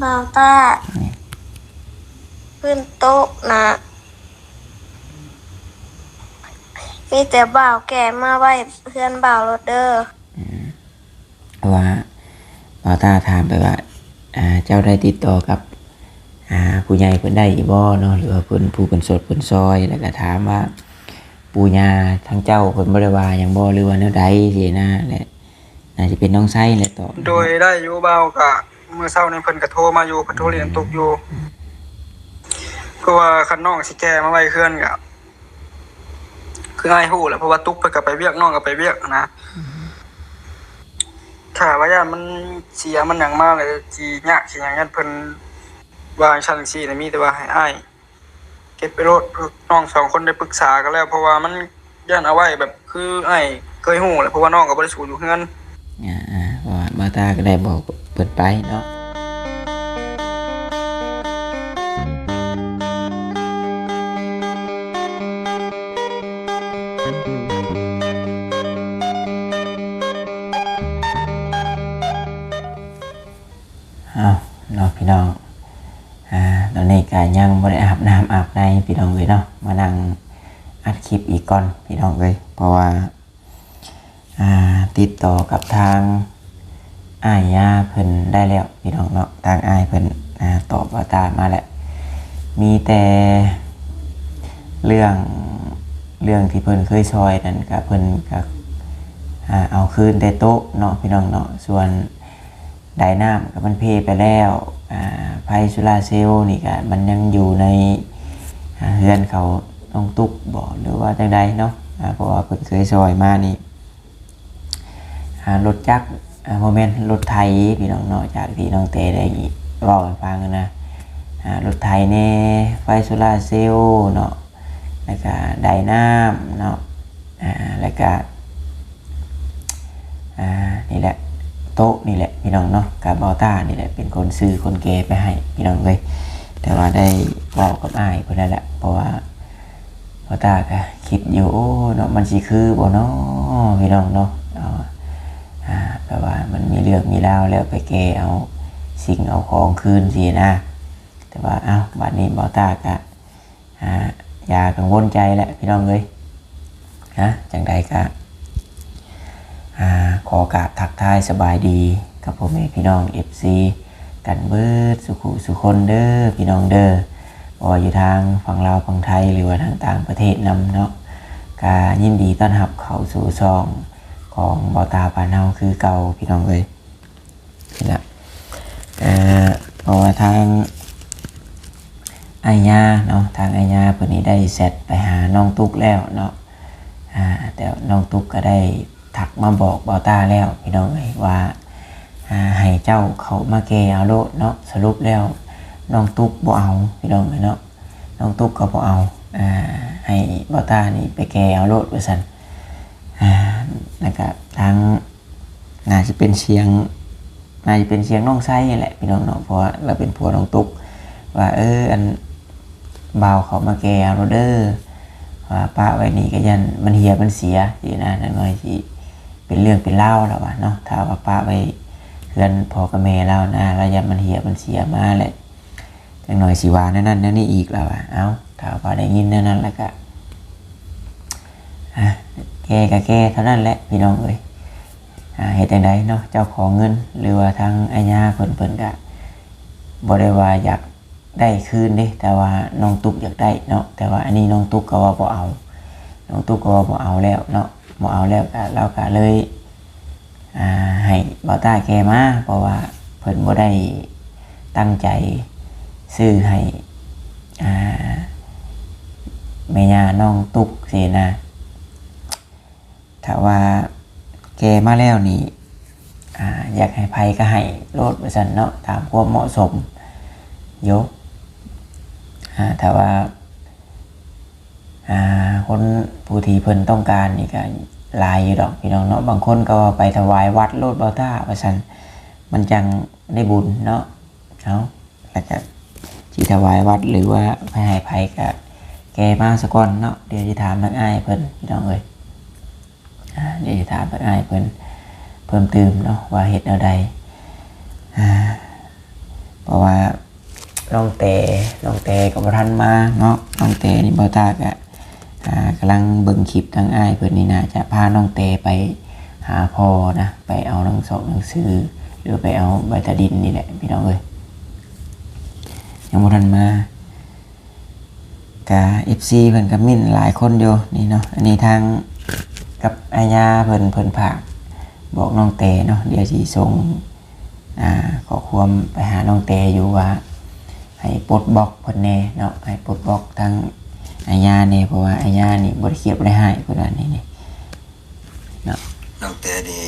ບ່າວຕ້າ ພື້ນໂຕະນະ ມີແຕ່ບ່າວແກ່ມາໄວ້ເຮືອນບ່າວໂລດເດີ. ອືມ ເພາະວ່າບ່າວຕ້າຖາມໄປວ່າ ອ່າ ເຈົ້າໄດ້ຕິດຕໍ່ກັບ ອ່າ ຜູ້ໃຫຍ່ເພິ່ນໄດ້ຢູ່ບໍ່ເນາະ ຫຼືວ່າເພິ່ນ ຜູ້ເພິ່ນສົດເພິ່ນຊ່ອຍ ແລ້ວກໍຖາມວ່າ ປູ່ຍ່າທາງເຈົ້າເພິ່ນບໍ່ໄດ້ວ່າຫຍັງບໍ່ ຫຼືວ່າແນວໃດຊີ້ນະ ແລະ ໜ້າຈະເປັນນ້ອງໄຊແຫຼະຕອບ. ໂດຍ ໄດ້ຢູ່ບ່າວ ກະມື້ເຊົ້ານີ້ເພິ່ນກະໂທມາຢູ່ ເພິ່ນໂທຫຼິ້ນນຳຕຸກຢູ່ ເພາະວ່າຄັນນ້ອງຊິແກ່ມາໄວ້ເຮືອນກະ ຄືອ້າຍຮູ້ແຫຼະ ເພາະວ່າຕຸກເພິ່ນກະໄປວຽກ ນ້ອງກະໄປວຽກນະ ຖ້າວ່າຢ້ານມັນເສຍມັນຫຍັງມາ ແລ້ວຊິຍາກຊິຫຍັງ ຢ້ານເພິ່ນວ່າຈັ່ງຊັ້ນຈັ່ງຊີ້ນະ ມີແຕ່ວ່າໃຫ້ອ້າຍ ເກັບໄປໂລດ ນ້ອງສອງຄົນໄດ້ປຶກສາກັນແລ້ວ ເພາະວ່າມັນຢ້ານເອົາໄວ້ແບບ ຄືອ້າຍເຄີຍຮູ້ແຫຼະ ເພາະວ່ານ້ອງກໍບໍ່ໄດ້ສູ້ຢູ່ເຮືອນ. ອ່າ ອ່າ ເພາະວ່າບ່າວຕ້າກໍໄດ້ບອກເພິ່ນໄປເນາະ. ເອົາເນາະພີ່ນ້ອງ ອ່າ ຕອນນີ້ກະຍັງບໍ່ໄດ້ອາບນ້ຳອາບໃນພີ່ນ້ອງເອີຍເນາະ ມານັ່ງອັດຄລິບອີກກ່ອນພີ່ນ້ອງເອີຍ ເພາະວ່າ ອ່າ ຕິດຕໍ່ກັບທາງອ້າຍຍາເພິ່ນໄດ້ແລ້ວພີ່ນ້ອງເນາະ ທາງອ້າຍເພິ່ນ ອ່າ ຕອບບ່າວຕ້າມາແລ້ວ ມີແຕ່ເລື່ອງ ເລື່ອງທີ່ເພິ່ນເຄີຍຊ່ອຍນັ້ນກະ ເພິ່ນກະ ອ່າ ເອົາຄືນແຕ່ໂຕະເນາະພີ່ນ້ອງເນາະ ສ່ວນ ໄດນ້ຳກໍມັນເພໄປແລ້ວ ອ່າ ໄຟໂຊລາເຊວນີ້ກໍມັນຍັງຢູ່ໃນ ອ່າ ເຮືອນເຂົານ້ອງຕຸກບໍ ຫຼືວ່າຈັ່ງໃດເນາະ ອ່າ ເພາະວ່າເພິ່ນເຄີຍຊ່ອຍມານີ້ ອ່າ ລົດຈັກ ອ່າ ບໍ່ແມ່ນ ລົດໄຖພີ່ນ້ອງເນາະ ຈາກທີ່ນ້ອງແຕໄດ້ເວົ້າໃຫ້ຟັງນະ ອ່າ ລົດໄຖແດ່ ໄຟໂຊລາເຊວເນາະ ແລ້ວກະໄດນ້ຳເນາະ ອ່າ ແລ້ວກະ ອ່າ ນີ້ແຫຼະ ໂຕະນີ້ແຫຼະພີ່ນ້ອງເນາະ ກະບ່າວຕ້ານີ້ແຫຼະເປັນຄົນຊື້ຄົນແກ່ໄປໃຫ້ພີ່ນ້ອງເອີຍ ແຕ່ວ່າໄດ້ເວົ້າກັບອ້າຍເພິ່ນນັ້ນແຫຼະ ເພາະວ່າບ່າວຕ້າກະຄິດຢູ່ ໂອ້ເນາະ ມັນຊິຄືບໍ່ເນາະພີ່ນ້ອງເນາະ ເອົາ ອ່າ ແບບວ່າມັນມີເລື່ອງມີລາວແລ້ວໄປແກ່ເອົາສິ່ງເອົາຂອງຄືນຊີ້ນະ ແຕ່ວ່າ ເອົ້າ ບາດນີ້ບ່າວຕ້າກະ ອ່າ ຢ່າກັງວົນໃຈແຫຼະພີ່ນ້ອງເອີຍ ນະ ຈັ່ງໃດກະ ອ່າ ຂໍກາບທັກທາຍສະບາຍດີກັບພໍ່ແມ່ພີ່ນ້ອງ ເອັຟຊີ ກັນເບິດສູ່ຜູ້ສູ່ຄົນເດີພີ່ນ້ອງເດີ ບໍ່ວ່າຢູ່ທາງຝັ່ງລາວຝັ່ງໄທ ຫຼືວ່າທາງຕ່າງປະເທດນຳເນາະ ກະຍິນດີຕ້ອນຮັບເຂົ້າສູ່ຊ່ອງຂອງບ່າວຕ້າບ້ານເຮົາຄືເກົ່າພີ່ນ້ອງເອີຍ. ນີ້ລະ ອ່າ ເພາະວ່າທາງອ້າຍຍາເນາະ ທາງອ້າຍຍາເພິ່ນນີ້ໄດ້ແຊັດໄປຫານ້ອງຕຸກແລ້ວເນາະ ອ່າ ແຕ່ນ້ອງຕຸກກໍໄດ້ທັກມາບອກບ່າວຕ້າແລ້ວພີ່ນ້ອງເອີຍ ວ່າ ອ່າ ໃຫ້ເຈົ້າເຂົ້າມາແກ່ເອົາໂລດເນາະ ສະຫຼຸບແລ້ວນ້ອງຕຸກບໍ່ເອົາພີ່ນ້ອງເອີຍເນາະ ນ້ອງຕຸກກໍບໍ່ເອົາ ອ່າ ໃຫ້ບ່າວຕ້ານີ້ໄປແກ່ເອົາໂລດວ່າຊັ້ນ ອ່າ ແລ້ວກະທາງ ໜ້າຈະເປັນສຽງ ໜ້າຈະເປັນສຽງນ້ອງໄຊນີ້ແຫຼະພີ່ນ້ອງເນາະ ເພາະວ່າລາວເປັນຜົວນ້ອງຕຸກ ວ່າ ເອີ ອັນ ບ່າວເຂົ້າມາແກ່ເອົາໂລດເດີ ວ່າປະໄວ້ນີ້ກໍຢ້ານມັນເຫຍມັນເສຍຊີ້ນະ ຈັກໜ້ອຍຊິເປັນເລື່ອງເປັນລາວລະວ່າເນາະ ຖ້າວ່າປະໄວ້ເຮືອນພໍ່ກັບແມ່ລາວນະ ລາວຢ້ານມັນເຫຍມັນເສຍມາແຫຼະ ຈັກໜ້ອຍຊິວ່າແນວນັ້ນແນວນີ້ອີກລະວ່າ ເອົ້າ ຖ້າວ່າໄດ້ຍິນແນວນັ້ນລະກະ ອ່າ ແກ່ກະແກ່ເທົ່ານັ້ນແຫຼະພີ່ນ້ອງເອີຍ ອ່າ ເຮັດຈັ່ງໃດເນາະ ເຈົ້າຂອງເງິນ ຫຼືວ່າທາງອາຍາເພິ່ນ ເພິ່ນກະບໍ່ໄດ້ວ່າຢາກໄດ້ຄືນເດ້ ແຕ່ວ່ານ້ອງຕຸກຢາກໄດ້ເນາະ ແຕ່ວ່າອັນນີ້ນ້ອງຕຸກກໍວ່າບໍ່ເອົາ ນ້ອງຕຸກກໍວ່າບໍ່ເອົາແລ້ວເນາະ ບໍ່ເອົາແລ້ວກະ ລາວກະເລີຍ ອ່າ ໃຫ້ບ່າວຕ້າແກ່ມາ ເພາະວ່າເພິ່ນບໍ່ໄດ້ຕັ້ງໃຈຊື້ໃຫ້ ອ່າ ແມ່ຍ່ານ້ອງຕຸກຊີ້ນະ ຖ້າວ່າແກ່ມາແລ້ວນີ້ ອ່າ ຢາກໃຫ້ໃຜກໍໃຫ້ໂລດວ່າຊັ້ນເນາະ ຕາມຄວາມເໝາະສົມໂຍ ອ່າ ຖ້າວ່າ ອ່າ ຄົນຜູ້ທີ່ເພິ່ນຕ້ອງການນີ້ກໍຫຼາຍຢູ່ດອກພີ່ນ້ອງເນາະ ບາງຄົນກໍວ່າໄປຖວາຍວັດໂລດບ່າວຕ້າວ່າຊັ້ນ ມັນຈັ່ງໄດ້ບຸນເນາະ ເອົາ ແລ້ວກໍຊິຖວາຍວັດ ຫຼືວ່າໃຜໃຫ້ໃຜກໍແກ່ມາສາກ່ອນເນາະ ດຽວຊິຖາມທາງອ້າຍເພິ່ນພີ່ນ້ອງເອີຍ ອ່າ ດຽວຊິຖາມທາງອ້າຍເພິ່ນເພີ່ມຕື່ມເນາະ ວ່າເຮັດແນວໃດ ອ່າ ເພາະວ່ານ້ອງແຕ ນ້ອງແຕກໍບໍ່ທັນມາເນາະ. ນ້ອງແຕນີ້ ບ່າວຕ້າກໍ ອ່າ ກຳລັງເບິ່ງຄລິບທາງອ້າຍເພິ່ນນີ້ ໜ້າຈະພານ້ອງແຕໄປຫາພໍ່ນະ ໄປເອົາໜັງ ຊອກໜັງສື ຫຼືໄປເອົາໃບຕາດິນນີ້ແຫຼະ ພີ່ນ້ອງເອີຍ. ຍັງບໍ່ທັນມາ ກະເອັຟຊີເພິ່ນກະເມັ້ນຫຼາຍຄົນຢູ່ນີ້ເນາະ. ອັນນີ້ທາງກັບອາຍາເພິ່ນ ເພິ່ນຝາກບອກນ້ອງແຕເນາະ. ດຽວຊິສົ່ງ ອ່າ ຂໍ້ຄວາມໄປຫານ້ອງແຕຢູ່ວ່າ ໃຫ້ປົດບລັອກເພິ່ນແດ່ເນາະ, ໃຫ້ປົດບລັອກທາງອາຍາແດ່ ເພາະວ່າອາຍານີ້ບໍ່ໄດ້ຄຽດບໍ່ໄດ້ຮ້າຍ ເພິ່ນວ່ານີ້ນີ້ເນາະ. ນ້ອງແຕນີ້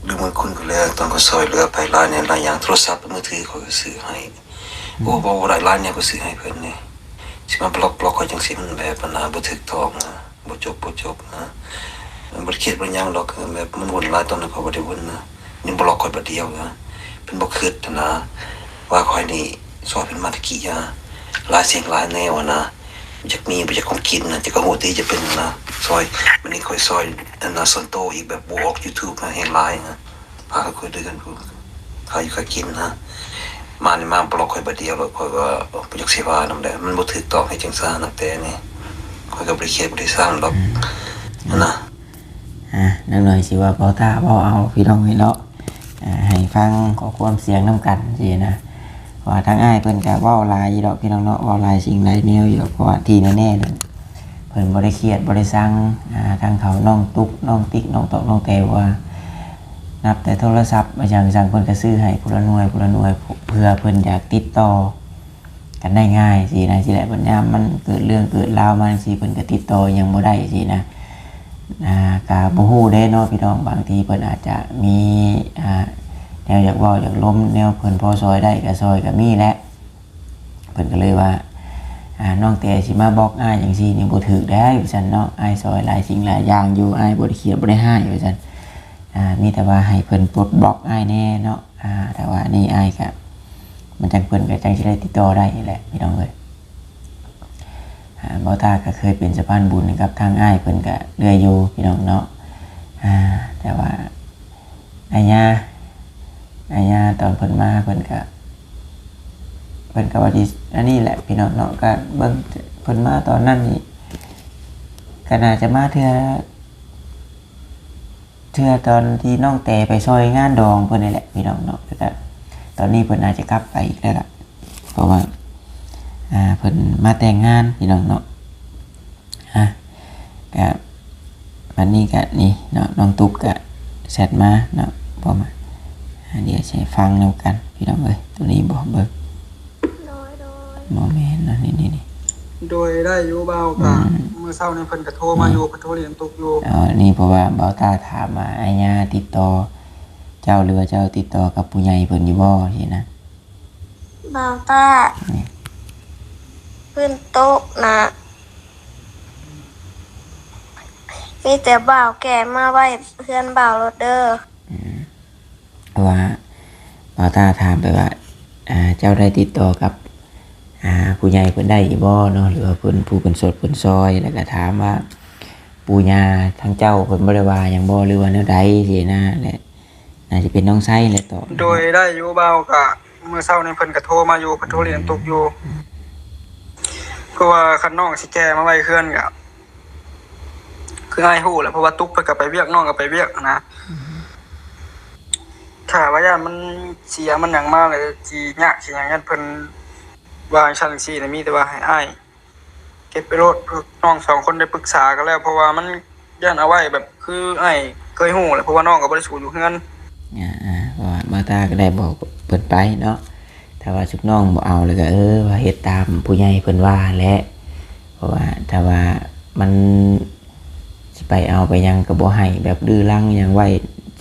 ລືມບຸນຄຸນຂ້ອຍແລ້ວ ຕອນຂ້ອຍຊ່ອຍເຫຼືອໄປຫຼາຍແນວຫຼາຍຢ່າງ, ໂທລະສັບ ມືຖືຂ້ອຍກໍຊື້ໃຫ້. ອືມ ໂອ້ ເວົ້າບໍ່ໄດ້ຫຼາຍແນວກໍຊື້ໃຫ້ເພິ່ນນີ້ ຊິມາບລັອກ ບລັອກຂ້ອຍຈັ່ງຊີ້ ມັນແບບອັນນາ ບໍ່ຖືກຕ້ອງນະ. ບໍ່ຈົບ ບໍ່ຈົບນະ. ມັນບໍ່ໄດ້ຄຽດບໍ່ຫຍັງດອກ ຄືແບບມັນວຸ່ນຫຼາຍ ຕອນນັ້ນຂ້ອຍບໍ່ໄດ້ວຸ່ນນະ. ຍັງບລັອກຂ້ອຍບາດດຽວນະ. ເພິ່ນບໍ່ຄິດນະ ວ່າຂ້ອຍນີ້ຊ່ອຍເພິ່ນມາແຕ່ກີ້ນະ. ຫຼາຍສິ່ງຫຼາຍແນວນະ. ຢາກມີ ບໍ່ຢາກຂອງກິນນະ. ເຈົ້າກໍຮູ້ຕິ ຈະເປັນນະ. ຊ່ອຍ ບັດນີ້ຂ້ອຍຊ່ອຍອັນນາ ສ່ວນໂຕອີກ ແບບບໍ່ອອກຢູທູບນະ ແຮງຫຼາຍນະ. ພາກັນຄຸຍເລື່ອງ ຄ່າຢູ່ຄ່າກິນນະ. ມານີ້ມາບລັອກຂ້ອຍບາດດຽວ ແລ້ວຂ້ອຍກໍບໍ່ຢາກຊິວ່ານຳແຫຼະ. ມັນບໍ່ຖືກຕ້ອງ ເຮັດຈັ່ງຊັ້ນນະ ແຕ່ນີ້ ຂ້ອຍກໍບໍ່ໄດ້ຄຽດບໍ່ໄດ້ຊັງດອກ. ອືມ ຫັ້ນນະ. ອ່າ ນາງນ້ອຍຊິວ່າເວົ້າຖ້າເວົ້າເອົາ ພີ່ນ້ອງເອີຍເນາະ. ອ່າ ໃຫ້ຟັງຂໍ້ຄວາມສຽງນຳກັນຊີ້ນະ. ເພາະວ່າທາງອ້າຍເພິ່ນກໍເວົ້າຫຼາຍຢູ່ດອກ ພີ່ນ້ອງເນາະ, ເວົ້າຫຼາຍສິ່ງຫຼາຍແນວຢູ່ດອກ. ເພາະວ່າທີ່ແນ່ໆ ເພິ່ນບໍ່ໄດ້ຄຽດບໍ່ໄດ້ຊັງ ອ່າ ທາງເຂົາ ນ້ອງຕຸກ ນ້ອງຕິກ ນ້ອງຕອກ ນ້ອງແຕ ວ່າ ນັບແຕ່ໂທລະສັບ ວ່າຫຍັງຊັ້ນ ເພິ່ນກໍຊື້ໃຫ້ຜູ້ລະໜ່ວຍ ຜູ້ລະໜ່ວຍ ເພື່ອເພິ່ນຢາກຕິດຕໍ່ກັນໄດ້ງ່າຍຊີ້ນະ. ຊີ້ແຫຼະ ບັດຍາມມັນເກີດເລື່ອງເກີດລາວມາຈັ່ງຊີ້ ເພິ່ນກໍຕິດຕໍ່ຫຍັງບໍ່ໄດ້ຊີ້ນະ. ອ່າ ກໍບໍ່ຮູ້ເດ້ເນາະ ພີ່ນ້ອງ, ບາງທີເພິ່ນອາດຈະມີ ອ່າ ແນວຢາກເວົ້າຢາກລົມ ແນວເພິ່ນພໍຊ່ອຍໄດ້ກໍຊ່ອຍ ກໍມີແຫຼະ. ເພິ່ນກໍເລີຍວ່າ ອ່າ ນ້ອງແຕຊິມາບລັອກອ້າຍຈັ່ງຊີ້ນີ້ບໍ່ຖືກໄດ໋ ວ່າຊັ້ນເນາະ. ອ້າຍຊ່ອຍຫຼາຍສິ່ງຫຼາຍຢ່າງຢູ່ ອ້າຍບໍ່ໄດ້ຄຽດບໍ່ໄດ້ຮ້າຍ ວ່າຊັ້ນ. ອ່າ ມີແຕ່ວ່າໃຫ້ເພິ່ນປົດບລັອກອ້າຍແດ່ເນາະ. ອ່າ ແຕ່ວ່າອັນນີ້ອ້າຍກໍ ມັນຈັ່ງ ເພິ່ນກໍຈັ່ງຊິໄດ້ຕິດຕໍ່ໄດ້ແຫຼະ ພີ່ນ້ອງເອີຍ. ອ່າ ບ່າວຕ້າກໍເຄີຍເປັນສະພານບຸນໃຫ້ກັບທາງອ້າຍເພິ່ນກໍເລື້ອຍຢູ່ ພີ່ນ້ອງເນາະ. ອ່າ ແຕ່ວ່າ ອາຍາ ອາຍາຕອນເພິ່ນມາ ເພິ່ນກະ ເພິ່ນກະວ່າຊິ ອັນນີ້ແຫຼະ ພີ່ນ້ອງເນາະ. ກະເບິ່ງເພິ່ນມາຕອນນັ້ນນີ້ ກະໜ້າຈະມາເທື່ອ ເທື່ອຕອນທີ່ນ້ອງແຕໄປຊ່ອຍງານດອງເພິ່ນນີ້ແຫຼະ ພີ່ນ້ອງເນາະ. ແລ້ວກະຕອນນີ້ເພິ່ນອາດຈະກັບໄປອີກແລ້ວລະ ເພາະວ່າ ອ່າ ເພິ່ນມາແຕ່ງງານ ພີ່ນ້ອງເນາະ. ອ່ະ ກະ ບັດນີ້ກະນີ້ເນາະ ນ້ອງຕຸກກະແຊັດມາເນາະ ພ້ອມ ອ່າ ດຽວຊິໃຫ້ຟັງນຳກັນ ພີ່ນ້ອງເອີຍ. ໂຕນີ້ບໍ່ ເບິ່ງ ໂດຍ ໂດຍ ບໍ່ແມ່ນເນາະ ນີ້ ນີ້ ນີ້ ໂດຍ ໄດ້ຢູ່ບ່າວ ກະ ອືມ ມື້ເຊົ້ານີ້ເພິ່ນກະໂທມາຢູ່ ເພິ່ນໂທຫຼິ້ນນຳຕຸກຢູ່. ອໍ ນີ້ເພາະວ່າບ່າວຕ້າຖາມວ່າ ອາຍາຕິດຕໍ່ເຈົ້າ ຫຼືວ່າເຈົ້າຕິດຕໍ່ກັບຜູ້ໃຫຍ່ເພິ່ນຢູ່ບໍ່ ຊີ້ນະ. ບ່າວຕ້າ ອືມ ພື້ນໂຕະນະ ມີແຕ່ບ່າວແກ່ມາໄວ້ເຮືອນບ່າວໂລດເດີ. ອືມ ເພາະວ່າບ່າວຕ້າຖາມໄປວ່າ ອ່າ ເຈົ້າໄດ້ຕິດຕໍ່ກັບ ອ່າ ຜູ້ໃຫຍ່ເພິ່ນໄດ້ຢູ່ບໍ່ເນາະ ຫຼືວ່າເພິ່ນ ຜູ້ເພິ່ນຊົດເພິ່ນຊ່ອຍ ແລ້ວກໍຖາມວ່າ ປູ່ຍ່າທາງເຈົ້າເພິ່ນບໍ່ໄດ້ວ່າຫຍັງບໍ່ ຫຼືວ່າແນວໃດຊີ້ນະ ແລະ ໜ້າຈະເປັນນ້ອງໄຊແຫຼະຕອບ. ໂດຍ ໄດ້ຢູ່ບ່າວ ກະມື້ເຊົ້ານີ້ເພິ່ນກະໂທມາຢູ່ ເພິ່ນໂທຫຼິ້ນນຳຕຸກຢູ່. ອືມ ເພາະວ່າຄັນນ້ອງຊິແກ່ມາໄວ້ເຮືອນກະ ຄືອ້າຍຮູ້ແຫຼະ ເພາະວ່າຕຸກເພິ່ນກະໄປວຽກ ນ້ອງກະໄປວຽກນະ. ອືມ ຖ້າວ່າຢ້ານມັນເສຍມັນຫຍັງມາແລ້ວຊິຍາກຊິຫຍັງ ຢ້ານເພິ່ນວ່າຈັ່ງຊັ້ນຈັ່ງຊີ້ນະ. ມີແຕ່ວ່າໃຫ້ອ້າຍ ເກັບໄປໂລດ ພວກນ້ອງສອງຄົນໄດ້ປຶກສາກັນແລ້ວ ເພາະວ່າມັນຢ້ານເອົາໄວ້ແບບ ຄືອ້າຍເຄີຍຮູ້ແຫຼະ ເພາະວ່ານ້ອງກໍບໍ່ໄດ້ສູ້ຢູ່ເຮືອນ. ອ່າໆ ເພາະວ່າບ່າວຕ້າກໍໄດ້ບອກເພິ່ນໄປເນາະ ຖ້າວ່າຊຸມນ້ອງບໍ່ເອົາແລ້ວກໍ ເອີ ວ່າເຮັດຕາມຜູ້ໃຫຍ່ເພິ່ນວ່າແຫຼະ. ເພາະວ່າຖ້າວ່າມັນ ຊິໄປເອົາໄປຫຍັງກໍບໍ່ໃຫ້ ແບບດື້ລັງຫຍັງໄວ້.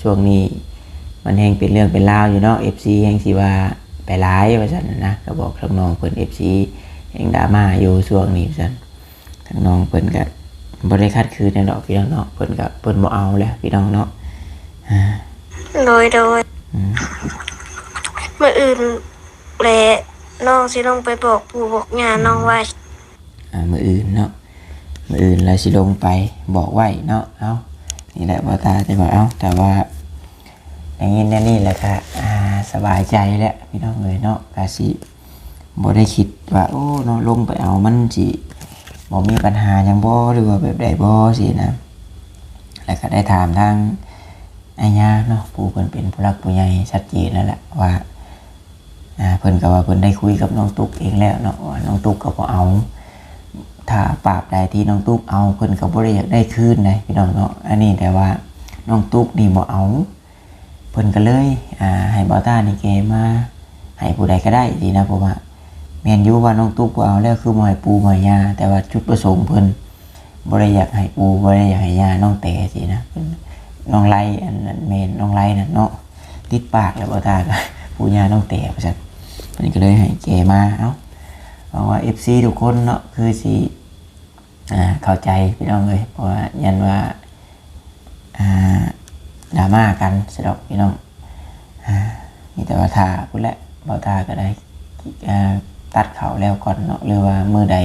ຊ່ວງນີ້ມັນແຮ່ງເປັນເລື່ອງເປັນລາວຢູ່ເນາະ ເອັຟຊີ ແຮ່ງຊິວ່າໄປຫຼາຍວ່າຊັ້ນນະ. ກໍບອກທາງນ້ອງເພິ່ນ ເອັຟຊີ ແຮ່ງດຣາມາຢູ່ຊ່ວງນີ້ວ່າຊັ້ນ. ທາງນ້ອງເພິ່ນກໍບໍ່ໄດ້ຂັດຂືນຫຍັງດອກ ພີ່ນ້ອງເນາະ, ເພິ່ນກໍ ເພິ່ນບໍ່ເອົາແລ້ວ ພີ່ນ້ອງເນາະ. ໂດຍ ໂດຍ. ອືມ ມື້ອື່ນແຫຼະ ນ້ອງຊິລົງໄປບອກປູ່ບອກຍ່ານ້ອງໄວ້. ອ່າ ມື້ອື່ນເນາະ ມື້ອື່ນລະຊິລົງໄປບອກໄວ້ເນາະ. ເອົາ ນີ້ແຫຼະ ບ່າວຕ້າຈະວ່າ ເອົາ ຖ້າວ່າໄດ້ຍິນແນວນີ້ແລ້ວກະ ອ່າ ສະບາຍໃຈແຫຼະພີ່ນ້ອງເອີຍເນາະ ກະຊິບໍ່ໄດ້ຄິດວ່າ ໂອ້ເນາະ ລົງໄປເອົາມັນຊິບໍ່ມີບັນຫາຫຍັງບໍ່ ຫຼືວ່າແບບໃດບໍ່ຊີ້ນະ. ແລ້ວກໍໄດ້ຖາມທາງອາຍາເນາະ ຜູ້ເພິ່ນເປັນຜູ້ຫຼັກຜູ້ໃຫຍ່ຊັດເຈນແລ້ວລະວ່າ ອ່າ ເພິ່ນກໍວ່າເພິ່ນໄດ້ຄຸຍກັບນ້ອງຕຸກເອງແລ້ວເນາະ ວ່ານ້ອງຕຸກກໍບໍ່ເອົາ ຖ້າປາບໃດທີ່ນ້ອງຕຸກເອົາ ເພິ່ນກໍບໍ່ໄດ້ຢາກໄດ້ຄືນໃດພີ່ນ້ອງເນາະ ອັນນີ້ ແຕ່ວ່ານ້ອງຕຸກນີ້ບໍ່ເອົາ ເພິ່ນກໍເລີຍ ອ່າ ໃຫ້ບ່າວຕ້ານີ້ແກ່ມາໃຫ້ຜູ້ໃດກໍໄດ້ຊີ້ນະ ເພາະວ່າແມ່ນຢູ່ວ່ານ້ອງຕຸກບໍ່ເອົາແລ້ວ ຄືບໍ່ໃຫ້ປູ່ບໍ່ໃຫ້ຍ່າ ແຕ່ວ່າຈຸດປະສົງເພິ່ນ ບໍ່ໄດ້ຢາກໃຫ້ປູ່ ບໍ່ໄດ້ຢາກໃຫ້ຍ່ານ້ອງແຕຊີ້ນະ ເພິ່ນ ນ້ອງໄລ ອັນນັ້ນແມ່ນນ້ອງໄລນັ້ນເນາະ ຕິດປາກແລ້ວ ບ່າວຕ້າກໍປູ່ຍ່ານ້ອງແຕວ່າຊັ້ນ ເພິ່ນກໍເລີຍໃຫ້ແກ່ມາ. ເອົ້າ ຫວັງວ່າເອັຟຊີທຸກຄົນເນາະ ຄືຊິ ອ່າ ເຂົ້າໃຈພີ່ນ້ອງເອີຍ ເພາະວ່າຢ້ານວ່າ ອ່າ ດຣາມາກັນຊະດອກພີ່ນ້ອງ. ອ່າ ມີແຕ່ວ່າຖ້າພຸ້ນແຫຼະ ບ່າວຕ້າກໍໄດ້ ອ່າ ຕັດເຂົ້າແລ້ວກ່ອນເນາະ ຫຼືວ່າມື້ໃດ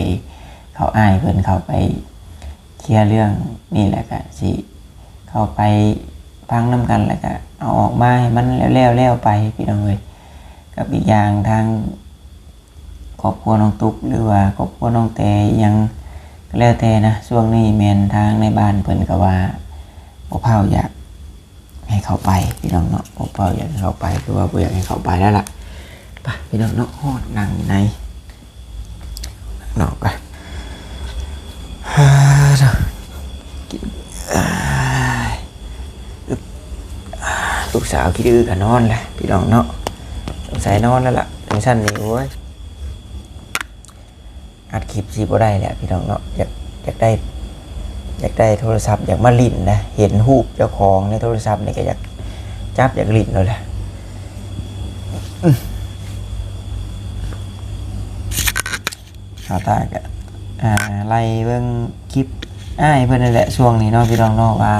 ເຂົາ ອ້າຍເພິ່ນເຂົ້າໄປເຄຍເລື່ອງນີ້ແຫຼະ ກະຊິເຂົ້າໄປຟັງນຳກັນ ແລ້ວກະເອົາອອກມາໃຫ້ມັນແລ້ວໆ ແລ້ວໄປພີ່ນ້ອງເອີຍ. ກັບອີກຢ່າງທາງ ຄອບຄົວນ້ອງຕຸກ ຫຼືວ່າຄອບຄົວນ້ອງແຕອີ່ຫຍັງກໍແລ້ວແຕ່ນະ ຊ່ວງນີ້ແມ່ນທາງໃນບ້ານເພິ່ນກໍວ່າບໍ່ພ້າວຢາກໃຫ້ເຂົ້າໄປພີ່ນ້ອງເນາະ ບໍ່ພ້າວຢາກໃຫ້ເຂົ້າໄປ ຄືວ່າບໍ່ຢາກໃຫ້ເຂົ້າໄປແລ້ວລະ. ໄປພີ່ນ້ອງເນາະ ຮອດນັ່ງໃນເນາະ ໄປ ລູກສາວຂີ້ດື້ກໍນອນແລ້ວພີ່ນ້ອງເນາະ ສົງໄສນອນແລ້ວລະ ຈັ່ງຊັ້ນນີ້ ໂອ້ຍ ອັດຄລິບຊິບໍ່ໄດ້ແລ້ວພີ່ນ້ອງເນາະ ຢາກ ຢາກໄດ້ ຢາກໄດ້ໂທລະສັບ ຢາກມາຫຼິ້ນນະ ເຫັນຮູບເຈົ້າຂອງໃນໂທລະສັບນີ້ກໍຢາກຈັບ ຢາກຫຼິ້ນໂລດແຫຼະ. ອື ບ່າວຕ້າກໍ ອ່າ ໄລ່ເບິ່ງຄລິບອ້າຍເພິ່ນນັ້ນແຫຼະ ຊ່ວງນີ້ເນາະພີ່ນ້ອງເນາະ ວ່າ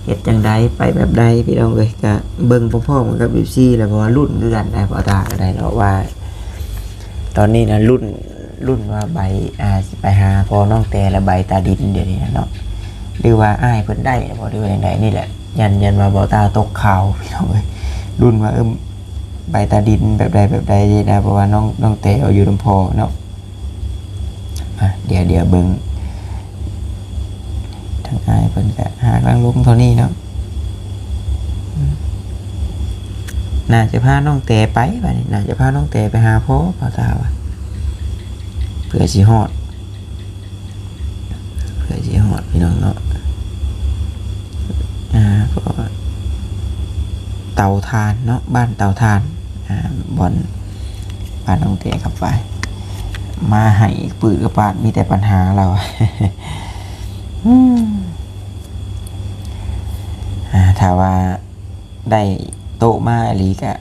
ເຮັດຈັ່ງໃດ ໄປແບບໃດພີ່ນ້ອງເອີຍ ກໍເບິ່ງພ້ອມໆກັນກັບເອັຟຊີແຫຼະ ເພາະວ່າລຸ້ນຄືກັນນະ ບ່າວຕ້າກໍໄດ້ເນາະ ວ່າຕອນນີ້ນະ ລຸ້ນ ລຸ້ນວ່າໃບ ອ່າ ຊິໄປຫາພໍ່ນ້ອງແຕ ແລະ ໃບຕາດິນດຽວນີ້ນະເນາະ ຫຼືວ່າອ້າຍເພິ່ນໄດ້ບໍ່ ຫຼືວ່າຈັ່ງໃດນີ້ແຫຼະ ຢ້ານ ຢ້ານວ່າບ່າວຕ້າຕົກຂ່າວພີ່ນ້ອງເອີຍ ລຸ້ນວ່າ ເອີ ໃບຕາດິນແບບໃດແບບໃດນີ້ນະ ເພາະວ່ານ້ອງ ນ້ອງແຕເອົາຢູ່ນຳພໍ່ເນາະ. ອ່ະ ດຽວ ດຽວເບິ່ງ ທາງອ້າຍເພິ່ນກະຫາກຳລັງລົງເທົ່ານີ້ເນາະ ອືມ ໜ້າຈະພານ້ອງແຕໄປ ບາດນີ້ໜ້າຈະພານ້ອງແຕໄປຫາພໍ່ ບ່າວຕ້າວ່າ ເພື່ອຊິຮອດ ເພື່ອຊິຮອດພີ່ນ້ອງເນາະ ອ່າ ເພາະວ່າເຕົາຖ່ານເນາະ ບ້ານເຕົາຖ່ານ ອ່າ ບ່ອນ ບ້ານນ້ອງແຕເຂົ້າໄປ ມາໃຫ້ປືກະປາດ ມີແຕ່ປັນຫາລາວ ອືມ ອ່າ ຖ້າວ່າ ໄດ້ໂຕະມາອີ່ຫຼີກະ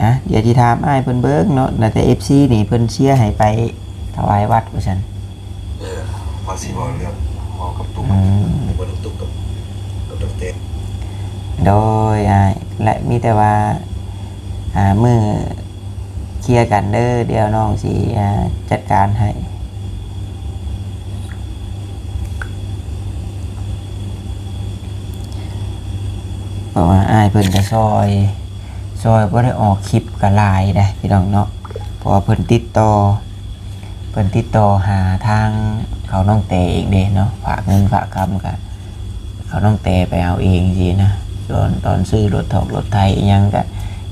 ອ່ະ ດຽວຊິຖາມອ້າຍເພິ່ນເບິ່ງເນາະ ແຕ່ເອັຟຊີນີ້ເພິ່ນເຊຍໃຫ້ໄປຖວາຍວັດວ່າຊັ້ນ ເອີ ວ່າຊິເວົ້າເລື່ອງເວົ້າກັບຕຸກ ອືມ ເວົ້າກັບຕຸກກັບ ກັບດອກເຕີ ໂດຍອ້າຍ ແລະ ມີແຕ່ວ່າ ອ່າ ມື້ ເຄຍກັນເດີ ດຽວນ້ອງຊິ ອ່າ ຈັດການໃຫ້ ເພາະວ່າອ້າຍເພິ່ນກະຊ່ອຍ ຊ່ອຍບໍ່ໄດ້ອອກຄລິບກະຫຼາຍເດ້ພີ່ນ້ອງເນາະ ເພາະວ່າເພິ່ນຕິດຕໍ່ ເພິ່ນຕິດຕໍ່ຫາທາງເຂົານ້ອງແຕເອງເດ້ເນາະ ຝາກເງິນຝາກຄຳກະ ເຂົານ້ອງແຕໄປເອົາເອງຊີ້ນະ ຕອນ ຕອນຊື້ລົດຖອກລົດໄຖອີ່ຫຍັງກະ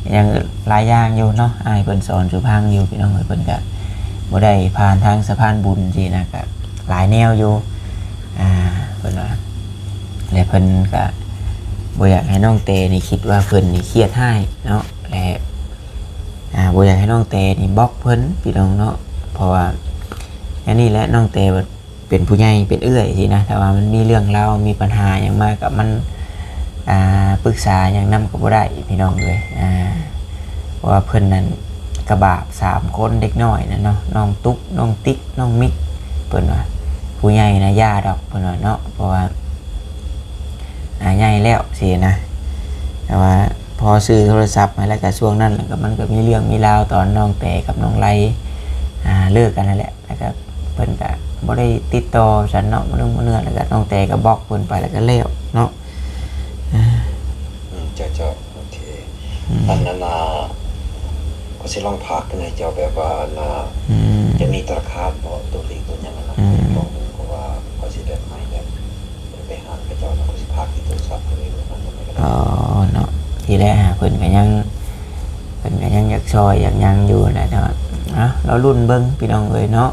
ອີ່ຫຍັງຫຼາຍຢ່າງຢູ່ເນາະ ອ້າຍເພິ່ນສອນສູ່ຟັງຢູ່ພີ່ນ້ອງເອີຍ ເພິ່ນກະບໍ່ໄດ້ຜ່ານທາງສະພານບຸນຊີ້ນະ ກະຫຼາຍແນວຢູ່ ອ່າ ເພິ່ນວ່າ ແລະ ເພິ່ນກະບໍ່ຢາກໃຫ້ນ້ອງແຕນີ້ຄິດວ່າເພິ່ນນີ້ຄຽດຮ້າຍເນາະ ແລະ ອ່າ ບໍ່ຢາກໃຫ້ນ້ອງແຕນີ້ບລັອກເພິ່ນພີ່ນ້ອງເນາະ ເພາະວ່າອັນນີ້ແຫຼະ ນ້ອງແຕ ເປັນຜູ້ໃຫຍ່ເປັນເອື້ອຍຊີ້ນະ ຖ້າວ່າມັນມີເລື່ອງລາວ ມີບັນຫາຫຍັງມາກະມັນ ອ່າ ປຶກສາຫຍັງນຳກະບໍ່ໄດ້ພີ່ນ້ອງເອີຍ ອ່າ ເພາະວ່າເພິ່ນນັ້ນກະບາບສາມຄົນເດັກນ້ອຍນະເນາະ ນ້ອງຕຸກ ນ້ອງຕິກ ນ້ອງມິກ ເພິ່ນວ່າ ຜູ້ໃຫຍ່ນະຢ່າດອກ ເພິ່ນວ່າເນາະ ເພາະວ່າ ອ່າ ໃຫຍ່ແລ້ວຊີ້ນະ ແຕ່ວ່າພໍຊື້ໂທລະສັບມາແລ້ວກະ ຊ່ວງນັ້ນແລ້ວກະ ມັນກະມີເລື່ອງມີລາວຕອນນ້ອງແຕກັບນ້ອງໄລ ອ່າ ເລີກກັນຫັ້ນແຫຼະ ແລ້ວກະເພິ່ນກະບໍ່ໄດ້ຕິດຕໍ່ຊັ້ນເນາະ ມື້ໜຶ່ງມື້ເໜືອ ແລ້ວກະນ້ອງແຕກະບລັອກເພິ່ນໄປ ແລ້ວກະແລ້ວເນາະ ອ່າ ອືມ ເຈົ້າໆ ໂອເຄ ອືມ ອັນນັ້ນ ອ່າ ຊິລອງຝາກໃຫ້ເຈົ້າ ແບບວ່າ ອັນນ່າ ອືມ ຈະມີທະນາຄານບໍ່ ຕົວເລກຕົວຫຍັງຫັ້ນນະ ອືມ ລອງເບິ່ງ ເພາະວ່າຂ້ອຍຊິແບບໃຫ້ແບບໄປຫາເຂົາເຈົ້າ ແລ້ວຂ້ອຍຊິຝາກທີ່ໂທລະສັບເລີຍ ອໍ ເນາະ ທີແລກຫາເພິ່ນກໍຍັງ ເພິ່ນກໍຍັງຢາກຊ່ອຍຢາກຫຍັງຢູ່ນະ ແຕ່ວ່າ ເອົ້າ ລໍລຸ້ນເບິ່ງພີ່ນ້ອງເອີຍເນາະ.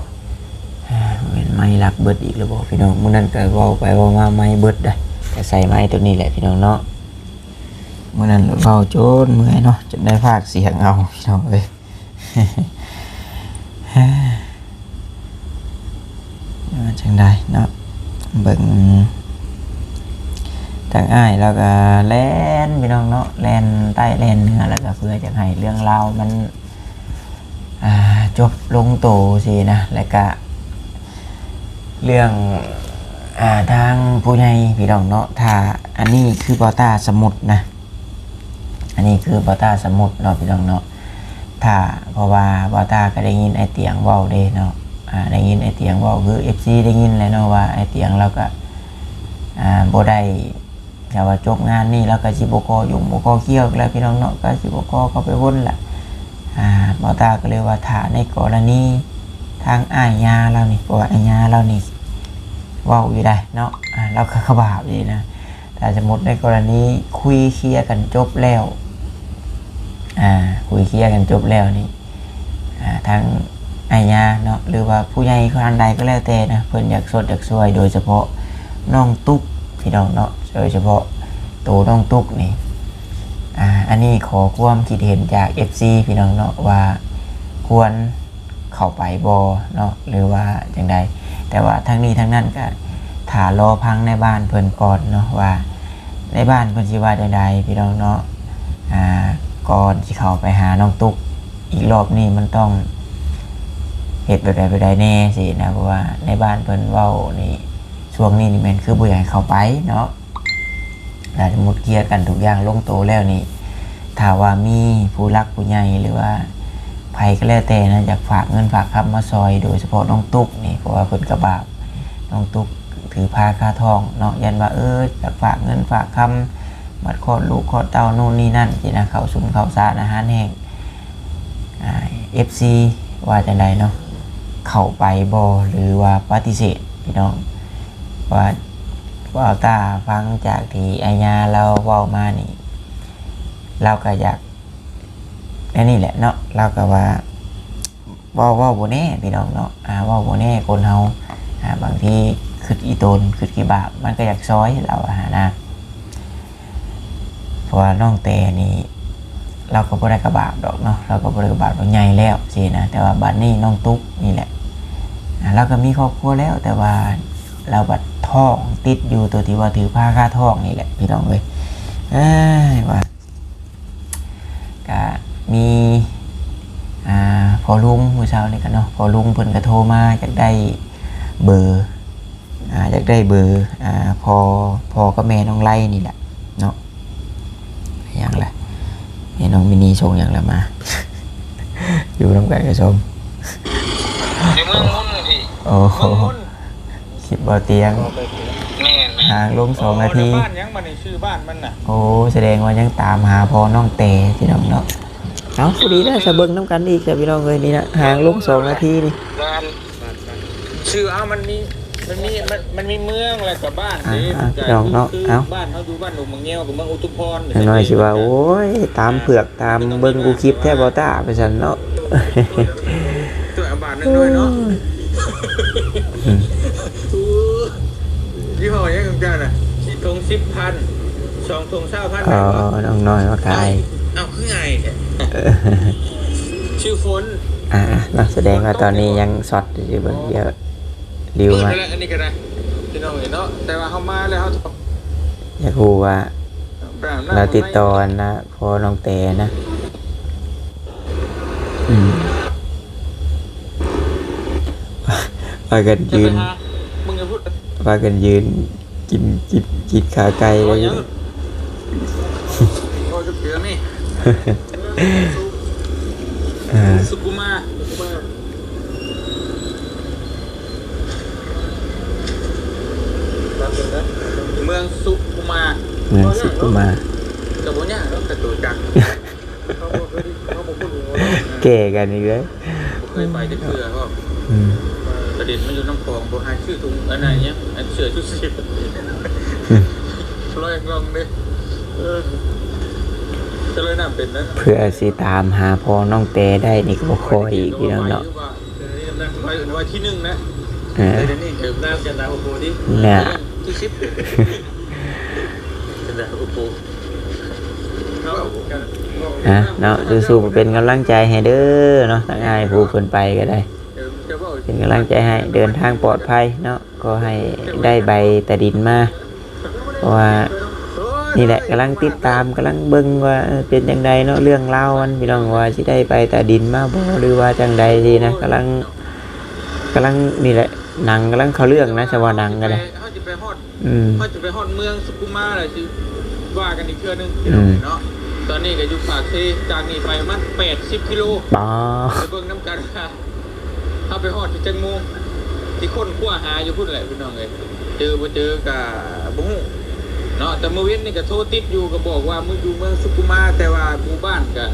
ແມ່ນໄມລັກເບິດອີກແລ້ວບໍ່ພີ່ນ້ອງ? ມື້ນັ້ນກໍເວົ້າໄປເວົ້າມາໄມເບິດໄດ໋ ກໍໃສ່ໄມຕົວນີ້ແຫຼະພີ່ນ້ອງເນາະ. ມື້ນັ້ນເວົ້າຈົນເມື່ອຍເນາະ ຈົນໄດ້ພາກສຽງເອົາພີ່ນ້ອງເອີຍ. ວ່າຈັ່ງໃດເນາະ ເບິ່ງທາງອ້າຍລາວກໍແລ່ນພີ່ນ້ອງເນາະ ແລ່ນໃຕ້ແລ່ນເໜືອ ແລ້ວກໍເພື່ອຈະໃຫ້ເລື່ອງລາວມັນ ອ່າ ຈົບລົງໂຕຊີ້ນະ ແລ້ວກະເລື່ອງ ອ່າ ທາງຜູ້ໃຫຍ່ພີ່ນ້ອງເນາະ ຖ້າ ອັນນີ້ຄືບ່າວຕ້າສະໝຸດນະ ອັນນີ້ຄືບ່າວຕ້າສະໝຸດເນາະພີ່ນ້ອງເນາະ ຖ້າ ເພາະວ່າບ່າວຕ້າກໍໄດ້ຍິນອ້າຍຕຽງເວົ້າເດ້ເນາະ ອ່າ ໄດ້ຍິນອ້າຍຕຽງເວົ້າ ຄືເອັຟຊີໄດ້ຍິນແຫຼະເນາະ ວ່າອ້າຍຕຽງລາວກໍ ອ່າ ບໍ່ໄດ້ ຖ້າວ່າຈົບງານນີ້ແລ້ວກໍຊິບໍ່ຂໍຫຍຸ້ງບໍ່ຂໍກ່ຽວອີກແລ້ວພີ່ນ້ອງເນາະ ກໍຊິບໍ່ຂໍເຂົ້າໄປວົນລະ. ອ່າ ບ່າວຕ້າກໍເລີຍວ່າ ຖ້າໃນກໍລະນີທາງອ້າຍຍ່າລາວນີ້ ເພາະວ່າອ້າຍຍ່າລາວນີ້ເວົ້າຢູ່ໄດ໋ເນາະ ອ່າ ລາວກໍຂະບາບນີ້ນະ ຖ້າສົມມຸດໃນກໍລະນີຄຸຍເຄຍກັນຈົບແລ້ວ ອ່າ ຄຸຍເຄຍກັນຈົບແລ້ວນີ້ ອ່າ ທາງອ້າຍຍ່າເນາະ ຫຼືວ່າຜູ້ໃຫຍ່ທ່ານໃດກໍແລ້ວແຕ່ນະ ເພິ່ນຢາກຊົດຢາກຊ່ວຍ ໂດຍສະເພາະນ້ອງຕຸກພີ່ນ້ອງເນາະ ໂດຍສະເພາະໂຕນ້ອງຕຸກນີ້ ອ່າ ອັນນີ້ຂໍຄວາມຄິດເຫັນຈາກເອັຟຊີພີ່ນ້ອງເນາະ ວ່າຄວນເຂົ້າໄປບໍ່ເນາະ ຫຼືວ່າຈັ່ງໃດ? ແຕ່ວ່າທັງນີ້ທັງນັ້ນກໍຖ້າລໍຟັງໃນບ້ານເພິ່ນກ່ອນເນາະ ວ່າໃນບ້ານເພິ່ນຊິວ່າຈັ່ງໃດພີ່ນ້ອງເນາະ. ອ່າ ກ່ອນຊິເຂົ້າໄປຫານ້ອງຕຸກອີກລອບນີ້ ມັນຕ້ອງເຮັດແບບໃດແບບໃດແດ່ຊີ້ນະ ເພາະວ່າໃນບ້ານເພິ່ນເວົ້ານີ້ ຊ່ວງນີ້ນີ້ແມ່ນຄືບໍ່ຢາກໃຫ້ເຂົ້າໄປເນາະ. ຖ້າສົມມຸດເຄຍກັນທຸກຢ່າງລົງໂຕແລ້ວນີ້ ຖ້າວ່າມີຜູ້ຫຼັກຜູ້ໃຫຍ່ ຫຼືວ່າໃຜກໍແລ້ວແຕ່ນະ ຢາກຝາກເງິນຝາກຄຳມາຊ່ອຍ ໂດຍສະເພາະນ້ອງຕຸກນີ້ ເພາະວ່າເພິ່ນກໍບາບ ນ້ອງຕຸກຖືພາຄາທ້ອງເນາະ ຢ້ານວ່າ ເອີ ຢາກຝາກເງິນຝາກຄຳ ບັດຄອດລູກຄອດເຕົ້າ ໂນ່ນນີ້ນັ້ນຊີ້ນະ ເຂົ້າຊຸມເຂົ້າສານອາຫານແຫ້ງ ອ່າ ເອັຟຊີວ່າຈັ່ງໃດເນາະ ເຂົ້າໄປບໍ່ ຫຼືວ່າປະຕິເສດພີ່ນ້ອງ? ວ່າ ເວົ້າຕາຟັງຈາກທີ່ອ້າຍຍ່າລາວເວົ້າມານີ້ ລາວກໍຢາກ ອັນນີ້ແຫຼະເນາະ ລາວກໍວ່າ ເວົ້າ ເວົ້າບໍ່ແນ່ພີ່ນ້ອງເນາະ ອ່າ ເວົ້າບໍ່ແນ່ ຄົນເຮົາ ອ່າ ບາງທີຄິດອີ່ຕົນ ຄິດຂີ້ບາບ ມັນກໍຢາກຊ່ອຍ ລາວວ່າຫັ້ນນະ. ເພາະວ່ານ້ອງແຕນີ້ ລາວກໍບໍ່ໄດ້ກະບາບດອກເນາະ ລາວກໍບໍ່ໄດ້ກະບາບດອກ ໃຫຍ່ແລ້ວຊີ້ນະ ແຕ່ວ່າບັດນີ້ນ້ອງຕຸກນີ້ແຫຼະ ອ່າ ລາວກໍມີຄອບຄົວແລ້ວ ແຕ່ວ່າລາວບັດທ້ອງຕິດຢູ່ ໂຕທີ່ວ່າຖືພາຄາທ້ອງນີ້ແຫຼະພີ່ນ້ອງເອີຍ ເອີຍ ວ່າ ກະມີ ອ່າ ພໍ່ລຸງ ມື້ເຊົ້ານີ້ກະເນາະ ພໍ່ລຸງເພິ່ນກະໂທມາ ຢາກໄດ້ເບີ ອ່າ ຢາກໄດ້ເບີ ອ່າ ພໍ່ ພໍ່ກັບແມ່ນ້ອງໄລນີ້ແຫຼະເນາະ. ຫຍັງລະ ແມ່ນ້ອງມິນີສົ່ງຫຍັງລະມາ ຢູ່ນຳກັນກະຊົມ ຢູ່ເມືອງມຸນພີ້ ໂອ້ໂຫ ເມືອງມຸນ ຄລິບບໍ່ຕຽງ ແມ່ນໆ ຫາງລົງສອງນາທີ ບ້ານຫຍັງບັດນີ້ ຊື່ບ້ານມັນນະ? ໂອ້ ສະແດງວ່າຍັງຕາມຫາພໍ່ນ້ອງແຕພີ່ນ້ອງເນາະ. ເອົ້າ ພໍດີແລ້ວ ສະເບິ່ງນຳກັນອີກແລ້ວພີ່ນ້ອງເອີຍ ນີ້ນະ ຫາງລົງສອງນາທີນີ້ ຊື່ ເອົ້າ ມັນມີ ມັນມີ ມັນ ມັນມີເມືອງ ແລ້ວກໍບ້ານເດ້ ພີ່ນ້ອງເນາະ. ເອົ້າ ບ້ານເຮົາຢູ່ບ້ານດົງໝາກງຽວ ກໍເມືອງອຸທຸມພອນ ຢ່າງໜ້ອຍຊິວ່າ ໂອ້ຍ ຕາມເຜືອກ ຕາມເບິ່ງກູຄລິບແທ້ ບ່າວຕ້າ ວ່າຊັ້ນເນາະ. ຊ່ວຍເອົາບາດໜຶ່ງໜ້ອຍເນາະ. ໂອ້ຍ ອືມ ໂອ້ຍ ຍີ່ຫໍ້ຫຍັງຂອງເຈົ້ານະ? ຖົງສິບພັນ ສອງຖົງຊາວພັນ. ອໍ ນ້ອງນ້ອຍມາຂາຍ. ເອົ້າ ຄືງ່າຍແທ້? ຊື່ຝົນ. ອ່າ ເນາະ ສະແດງວ່າຕອນນີ້ຍັງຊັອດຢູ່ ເບິ່ງ ອໍ ດຽວລິວມາ. ອັນນີ້ກໍໄດ້ ພີ່ນ້ອງເອີຍເນາະ ແຕ່ວ່າເຮົາມາແລ້ວ ເຮົາຢາກຮູ້ວ່າ ລາວຕິດຕໍ່ອັນນະ ພໍ່ນ້ອງແຕນະ. ອືມ ພາກັນຢືນ ພາກັນຢືນກິນ ກິນ ກິນຂາໄກ່. ເອີ ສຸຂຸມາ ເມືອງສຸຂຸມາ ເມືອງສຸຂຸມາ ກໍບໍ່ຍາກດອກ ກະໂຕຈັກ ເຮົາບໍ່ເຄີຍ ເຮົາບໍ່ຄຸ້ນຫູເນາະ. ກ້ກັນອີກແລ້ວ ບໍ່ເຄີຍໄປຈັກເທື່ອ ອືມ ປະເດັນມາຢູ່ນ້ຳຂອງ ບໍ່ໃຫ້ຊື້ຖົງອັນນັ້ນຫຍັງ ອັນເສື້ອຊູຊີບ ລອຍງອງເດ້ ເອີ ກໍເລີຍນຳເປັນນັ້ນ ເພື່ອຊິຕາມຫາພໍ່ນ້ອງແຕໄດ້ນີ້ກໍບໍ່ຄ່ອຍອີກ ພີ່ນ້ອງເນາະ ໄປເອີ້ນວ່າທີໜຶ່ງນະ ເອີ ແຕ່ດຽວນີ້ເຕີມນ້ຳກັນດາໂອໂປຕິ ນະ ທີສິບ ກັນດາໂອໂປ ອ່ະເນາະ ສູ້ໆ ເປັນກຳລັງໃຈໃຫ້ເດີເນາະ ທາງອ້າຍຜູ້ເພິ່ນໄປກໍໄດ້ ເປັນກຳລັງໃຈໃຫ້ ເດີນທາງປອດໄພເນາະ ຂໍໃຫ້ໄດ້ໃບຕາດິນມາ ເພາະວ່ານີ້ແຫຼະ ກຳລັງຕິດຕາມ ກຳລັງເບິ່ງວ່າ ເອີ ເປັນຈັ່ງໃດເນາະ ເລື່ອງລາວມັນ ພີ່ນ້ອງ ວ່າຊິໄດ້ໃບຕາດິນມາບໍ່ ຫຼືວ່າຈັ່ງໃດຊີ້ນະ ກຳລັງ ກຳລັງນີ້ແຫຼະ ໜັງກຳລັງເຂົ້າເລື່ອງນະ ສະເວົ້າໜັງກໍໄດ້ ເຮົາຈະໄປຮອດ ອືມ ເຮົາຈະໄປຮອດເມືອງສຸກຸມາແລ້ວຊິວ່າກັນອີກເທື່ອໜຶ່ງ ອືມ ເນາະ ຕອນນີ້ກໍຢູ່ປາກເຊ ຈາກນີ້ໄປປະມານແປດສິບກິໂລ ປາ ໄປເບິ່ງນຳກັນວ່າ ເຮົາໄປຮອດຢູ່ຈັກໂມງ ຊິຄົ້ນຄວ້າຫາຢູ່ພຸ້ນແຫຼະ ພີ່ນ້ອງເອີຍ ເຈີບໍ່ເຈີກໍບໍ່ຮູ້ເນາະ ແຕ່ມື້ວຽນນີ້ກໍໂທຕິດຢູ່ ກໍບອກວ່າມື້ຢູ່ເມືອງສຸກຸມາ ແຕ່ວ່າໝູ່ບ້ານກໍ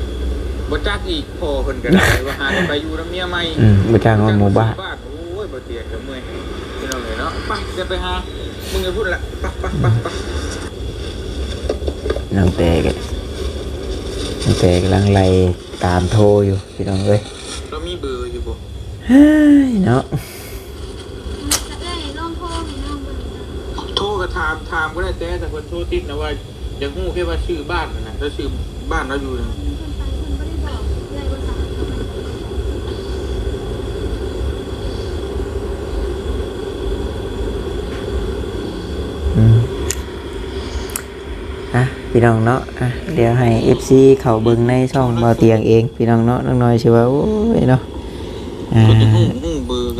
ບໍ່ຈັກອີກ ພໍ່ເພິ່ນກໍໄດ້ວ່າຫາໄປຢູ່ນຳເມຍໃໝ່ ອືມ ບໍ່ຈັກວ່າໝູ່ບ້ານ ໂອ້ຍ ບໍ່ ຕຽງກໍເມື່ອຍ ພີ່ນ້ອງເອີຍເນາະ ໄປ ຈະໄປຫາມຶງຢູ່ພຸ້ນລະ ໄປ ໄປ ໄປ ໄປ ນ້ອງແຕກໍ ນ້ອງແຕກຳລັງໄລ່ຕາມໂທຢູ່ ພີ່ນ້ອງເອີຍ ລາວມີເບີຢູ່ບໍ່? ເຮີ້ຍເນາະ ເອີຍ ລອງໂທໃຫ້ນ້ອງເບິ່ງ ໂທກໍຖາມ ຖາມກໍໄດ້ ແຕ່ຖ້າເພິ່ນໂທຕິດນະວ່າ ຢາກຮູ້ແຄ່ວ່າຊື່ບ້ານຫັ້ນນະ ລາວຊື່ບ້ານລາວຢູ່ນະ ອືມ ອ່ະ ພີ່ນ້ອງເນາະ ອ່ະ ດຽວໃຫ້ເອັຟຊີເຂົ້າເບິ່ງໃນຊ່ອງບ່າວຕຽງເອງ ພີ່ນ້ອງເນາະ ນ້ອງນ້ອຍຊິວ່າ ໂອ້ຍເນາະ ອ່າ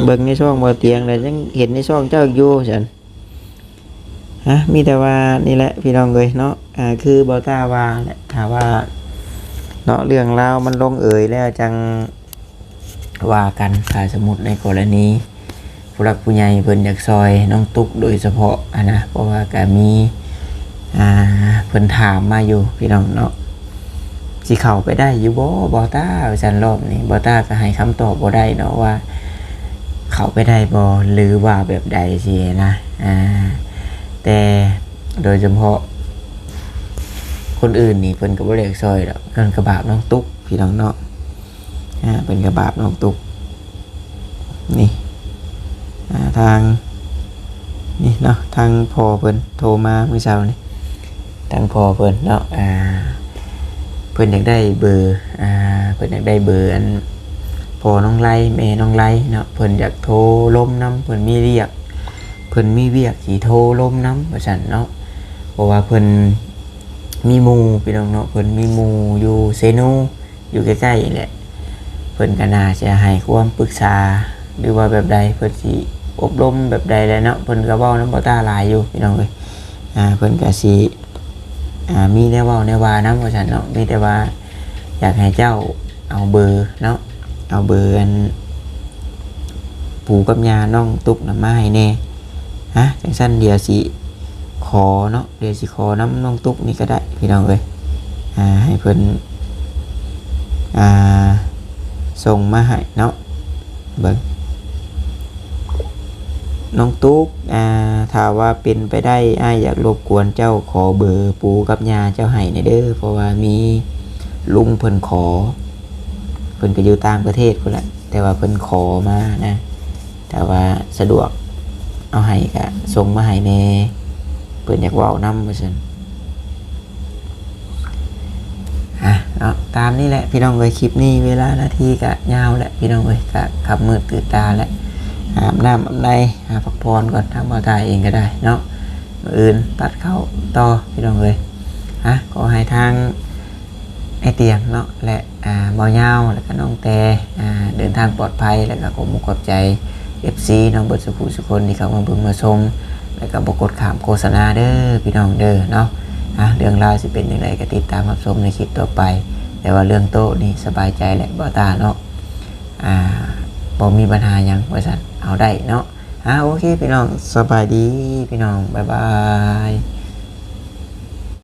ເບິ່ງໃນຊ່ອງບ່າວຕຽງແລ້ວຍັງເຫັນໃນຊ່ອງເຈົ້າຢູ່ຊັ້ນ. ອ່ະ ມີແຕ່ວ່ານີ້ແຫຼະພີ່ນ້ອງເອີຍເນາະ ອ່າ ຄືບ່າວຕ້າວ່າແຫຼະ ຖ້າວ່າເນາະ ເລື່ອງລາວມັນລົງເອີຍແລ້ວຈັ່ງວ່າກັນ. ຖ້າສົມມຸດໃນກໍລະນີຜູ້ຫຼັກຜູ້ໃຫຍ່ເພິ່ນຢາກຊ່ອຍນ້ອງຕຸກໂດຍສະເພາະຫັ້ນນະ ເພາະວ່າກະມີ ອ່າ ເພິ່ນຖາມມາຢູ່ພີ່ນ້ອງເນາະ. ຊິເຂົ້າໄປໄດ້ຢູ່ບໍ່ ບ່າວຕ້າ ວ່າຊັ້ນ. ຮອບນີ້ບ່າວຕ້າກໍໃຫ້ຄຳຕອບບໍ່ໄດ້ເນາະວ່າເຂົ້າໄປໄດ້ບໍ່ ຫຼືວ່າແບບໃດຊີ້ນະ. ອ່າ ແຕ່ໂດຍສະເພາະຄົນອື່ນນີ້ເພິ່ນກໍບໍ່ໄດ້ຢາກຊ່ອຍດອກ ເພິ່ນກໍບາບນ້ອງຕຸກພີ່ນ້ອງເນາະ. ອ່າ ເພິ່ນກໍບາບນ້ອງຕຸກ. ນີ້ ອ່າ ທາງ ນີ້ເນາະ ທາງພໍ່ເພິ່ນໂທມາມື້ເຊົ້ານີ້ ທາງພໍ່ເພິ່ນເນາະ ອ່າ ເພິ່ນຢາກໄດ້ເບີ ອ່າ ເພິ່ນຢາກໄດ້ເບີອັນພໍ່ນ້ອງໄລ ແມ່ນ້ອງໄລເນາະ. ເພິ່ນຢາກໂທລົມນຳ ເພິ່ນມີວຽກ ເພິ່ນມີວຽກຊິໂທລົມນຳວ່າຊັ້ນເນາະ. ເພາະວ່າເພິ່ນມີໝູ່ພີ່ນ້ອງເນາະ ເພິ່ນມີໝູ່ຢູ່ເຊໂນ ຢູ່ໃກ້ໆນີ້ແຫຼະ ເພິ່ນກໍໜ້າຈະໃຫ້ຄວາມປຶກສາ ຫຼືວ່າແບບໃດ ເພິ່ນຊິອົບຮົມແບບໃດແຫຼະເນາະ. ເພິ່ນກໍເວົ້ານຳບ່າວຕ້າຫຼາຍຢູ່ພີ່ນ້ອງເອີຍ ອ່າ ເພິ່ນກໍຊິ ອ່າ ມີແນວເວົ້າແນວວ່ານຳວ່າຊັ້ນເນາະ. ມີແຕ່ວ່າຢາກໃຫ້ເຈົ້າເອົາເບີເນາະ ເອົາເບີອັນ ປູກັບຍ່ານ້ອງຕຸກນະມາໃຫ້ແດ່. ອ່າ ຈັ່ງຊັ້ນດຽວຊິຂໍເນາະ ດຽວຊິຂໍນຳນ້ອງຕຸກນີ້ກໍໄດ້ພີ່ນ້ອງເອີຍ ອ່າ ໃຫ້ເພິ່ນ ອ່າ ສົ່ງມາໃຫ້ເນາະ. ເບິ່ງ ນ້ອງຕຸກ ອ່າ ຖ້າວ່າເປັນໄປໄດ້ ອ້າຍຢາກລົບກວນເຈົ້າ ຂໍເບີປູກັບຍ່າເຈົ້າໃຫ້ແດ່ເດີ ເພາະວ່າມີລຸງເພິ່ນຂໍ ເພິ່ນກໍຢູ່ຕ່າງປະເທດພຸ້ນແຫຼະ ແຕ່ວ່າເພິ່ນຂໍມານະ. ຖ້າວ່າສະດວກເອົາໃຫ້ກະສົ່ງມາໃຫ້ແດ່ ເພິ່ນຢາກເວົ້ານຳວ່າຊັ້ນ. ອ່ະເນາະ ຕາມນີ້ແຫຼະພີ່ນ້ອງເອີຍ ຄລິບນີ້ເວລານາທີກະຍາວແຫຼະພີ່ນ້ອງເອີຍ ກະຄ່ຳມືດຕື່ນຕາແຫຼະ ອາບນ້ຳອາບໃນ ຫາພັກຜ່ອນກ່ອນ ທາງບ່າວຕ້າເອງກໍໄດ້ເນາະ ມື້ອື່ນຕັດເຂົ້າຕໍ່ພີ່ນ້ອງເອີຍ. ອ່ະ ຂໍໃຫ້ທາງ ອ້າຍຕຽງເນາະ ແລະ ອ່າ ບ່າວຍາວ ແລະກະນ້ອງແຕ ອ່າ ເດີນທາງປອດໄພ ແລະກະຂອບມຸກຂອບໃຈ ເອັຟຊີ ເນາະ ເບິດສູ່ຜູ້ສູ່ຄົນທີ່ເຂົ້າມາເບິ່ງມາຊົມ ແລະກະບໍ່ກົດຂ້າມໂຄສະນາເດີພີ່ນ້ອງເດີເນາະ. ອ່າ ເລື່ອງລາວຊິເປັນຈັ່ງໃດກະຕິດຕາມຮັບຊົມໃນຄລິບຕໍ່ໄປ ແຕ່ວ່າເລື່ອງໂຕະນີ້ສະບາຍໃຈແຫຼະບ່າວຕ້າເນາະ ອ່າ ບໍ່ມີບັນຫາຫຍັງວ່າຊັ້ນ ເອົາໄດ້ເນາະ. ອ່າ ໂອເຄພີ່ນ້ອງ ສະບາຍດີພີ່ນ້ອງ ບາຍບາຍ.